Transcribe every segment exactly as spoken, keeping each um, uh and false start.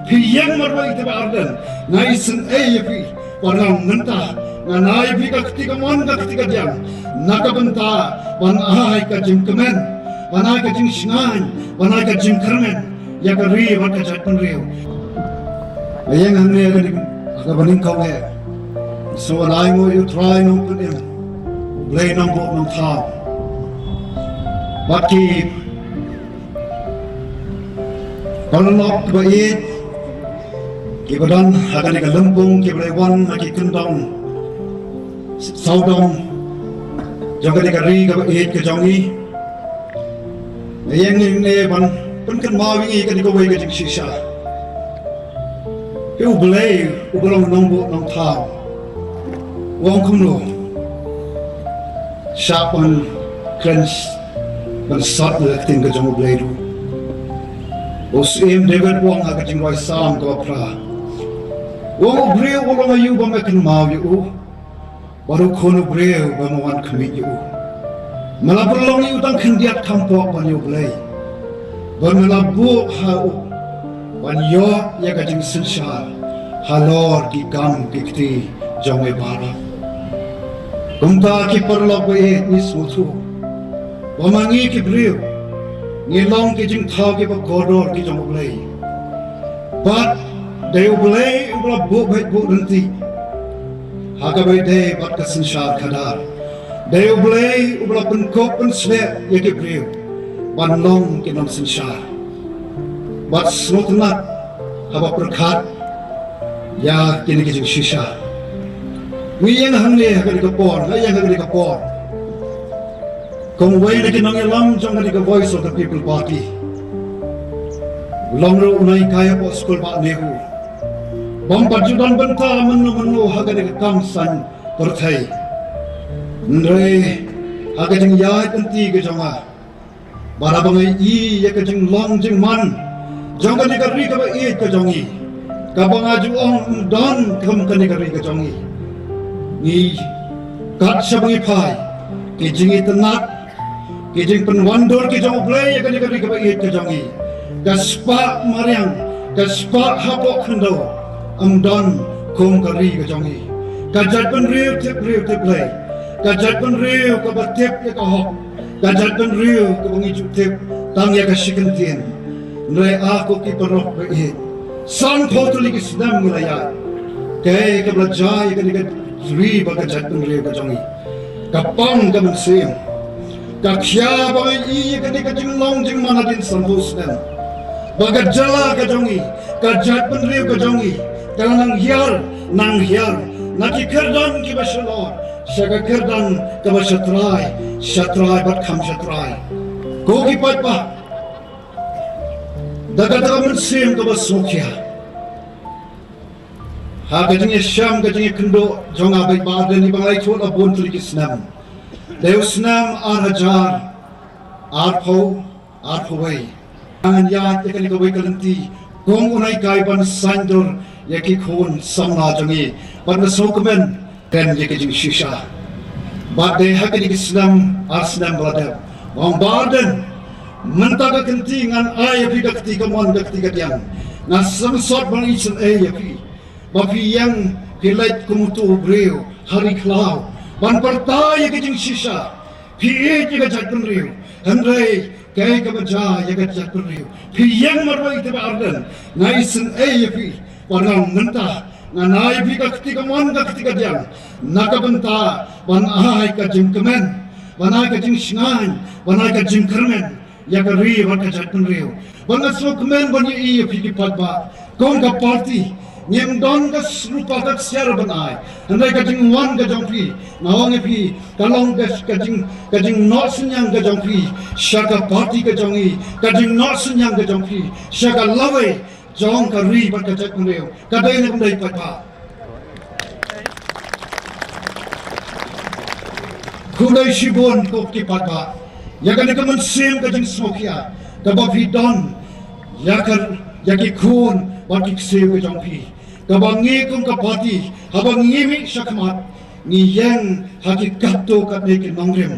Phi ïeng marwei te Bah Ardent, nga isynei ïa phi. Wat la mynta ngan ai ïa phi ka kti kamon ka kti kadiang na ka bynta ban ai ka jingkmen, ban ai ka jingshngaiñ, ban ai ka jingkyrmen ïa ka ri bad ka jaitbynriew. Nga ïeng hangne ha kane ka banyngkong eh, sngewbha ai nguh ïa U Trai Nongpynim, U Blei Nongbuh Nongthaw, bad ki paralok ba ïeit kiba don ha kane ka lympung, kiba la wan na ki kyndong sawdong jong kane ka ri kaba ïeit ka jong ngi. Nga ïeng hangne ban pynkynmaw ïa ngi kane kawei ka jingshisha. Phi, U Blei uba long Nongbuh Nongthaw u ong kumno? Shah ban kren ban sot na ka ktien ka jong U Blei ruh. U Syiem David u ong ha ka jingrwai Salm kaba phra, u ong: U briew u long aïu ba me kynmaw ïa u, bad u khun u briew ba me wan khmih ïa u? Me la pynlong ïa u tang khyndiat kham pop ban ïa U Blei, bad me la buh ha u ban ïoh ïa ka jingsynshar halor ki kam ki kti jong me baroh. Kumta ki paralok ba ïeit, ngi sngewthuh ba ma ngi ki briew ngi long ki jingthaw kiba kordor ki jong U Blei. Bad dei U Blei uba la buh beit buh ryntih ha kaba ïadei bad ka synshar khadar. Dei U Blei uba la pynkup pynshlur ïa ki briew ban long ki nongsynshar. Bad sngewtynnat haba pyrkhat ïa kine ki jingshisha. Ngi ïeng hangne ha kane ka por, nga ïeng ha kane ka por kum uwei na ki nongïalam jong kane ka Voice of the People Party. U long ruh u nonghikai hapoh skul Bah NEHU. Bym pat ju don bynta mynno mynno ha kane ka kam saiñ pyrthei. Hynrei ha ka jingïaid lynti ka jong nga, bad haba nga ïohi ïa ka jinglong jingman jong kane ka ri kaba ïeit ka jong ngi, kaba nga ju ong ym don kum kane ka ri ka jong ngi, ngi kat shaba ngi phai, ki jingitynnat, ki jingpynwandur ki jong U Blei ïa kane ka ri kaba ïeit ka jong ngi, ka spah mariang, ka spah hapoh khyndew, ym don kum ka ri ka jong ngi. Ka jaitbynriew tip briew tip Blei, ka jaitbynriew kaba tip ïa ka hok, ka jaitbynriew kaba ngi ju tip tang ïa ka shi kyntien. Hynrei ah ko ki paralok ba ïeit, sanphew tylli ki snem ngi la ïaid, kaei kaba la jia ïa kane ka ri bad ka jaitbynriew ka jong ngi? Ka pang ka mynsiem. Ka khia ba ngi ïohi ïa kane ka jinglong jingman hadien sanphew snem, ba ka jylla ka jong ngi, ka jaitbynriew ka jong ngi, ka la nang hiar nang hiar na ki kyrdan kiba shalor sha ka kyrdan kaba sha trai, sha trai bad kham sha trai. Ko ki paidbah, da kata ka mynsiem kaba sngewkhia, ha ka jingïashem ka jingïakynduh jong nga bad Bah Ardent, ba nga la ithuh la bun tylli ki snem, dei u snem ar hajar arphew, arphew wei, ngan ïaid ïa kane kawei ka lynti kum u nonghikai ban saiñdur ïa ki khun samla jong ngi. Bad nga sngewkmen kren ïa ka jingshisha. Bad dei ha kine ki snem ar snem ba la dep, ong Bah Ardent, mynta ka kynti ngan ai ïa phi ka kti kamon ka kti kadiang. Nga sngewsot ban isynei ïa phi ba phi ïeng phi leit kum uto u briew ha ri khlaw ban pyrta ïa ka jingshisha. Phi ïeit ïa ka jaitbynriew, hynrei kaei kaba jia ïa ka jaitbynriew? Phi ïeng marwei te Bah Ardent, nga isynei ïa phi. Wat la mynta ngan ai ïa phi ka kti kamon ka kti kadiang na ka bynta ban ai ka jingkmen, ban ai ka jingshngaiñ, ban ai ka jingkyrmen ïa ka ri bad ka jaitbynriew. Bad nga sngewkmen ban ïohi ïa phi ki paidbah, kum ka party ngim don ka rupa ka ksiar ban ai, hynrei ka jingwan ka jong phi, nga ong ïa phi, ka long ka, ka jing, ka jingnoh synñiang ka jong phi sha ka party ka jong ngi, ka jingnoh synñiang ka jong phi sha ka lawei jong ka ri bad ka jaitbynriew. Ka dei ne ym dei, paidbah? Khublei shibun ko ki paidbah ïa kane ka mynsiem ka jingsngewkhia kaba phi don ïa ka, ïa ki khun bad ki ksiew ka jong phi, kaba ngi kum ka party haba ngi mih shakhmat ngi ïeng ha ki katto katne ki nongrim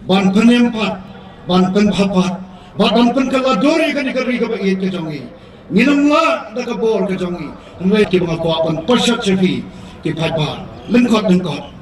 ban pynim pat, ban pynbha pat, bad ban pynkylla dur ïa kane ka ri kaba ïeit ka jong ngi. Ngin ym lah da ka bor ka jong ngi. Hynrei kiba nga kwah ban pyrshah sha phi ki paidbah, lyngkot lyngkot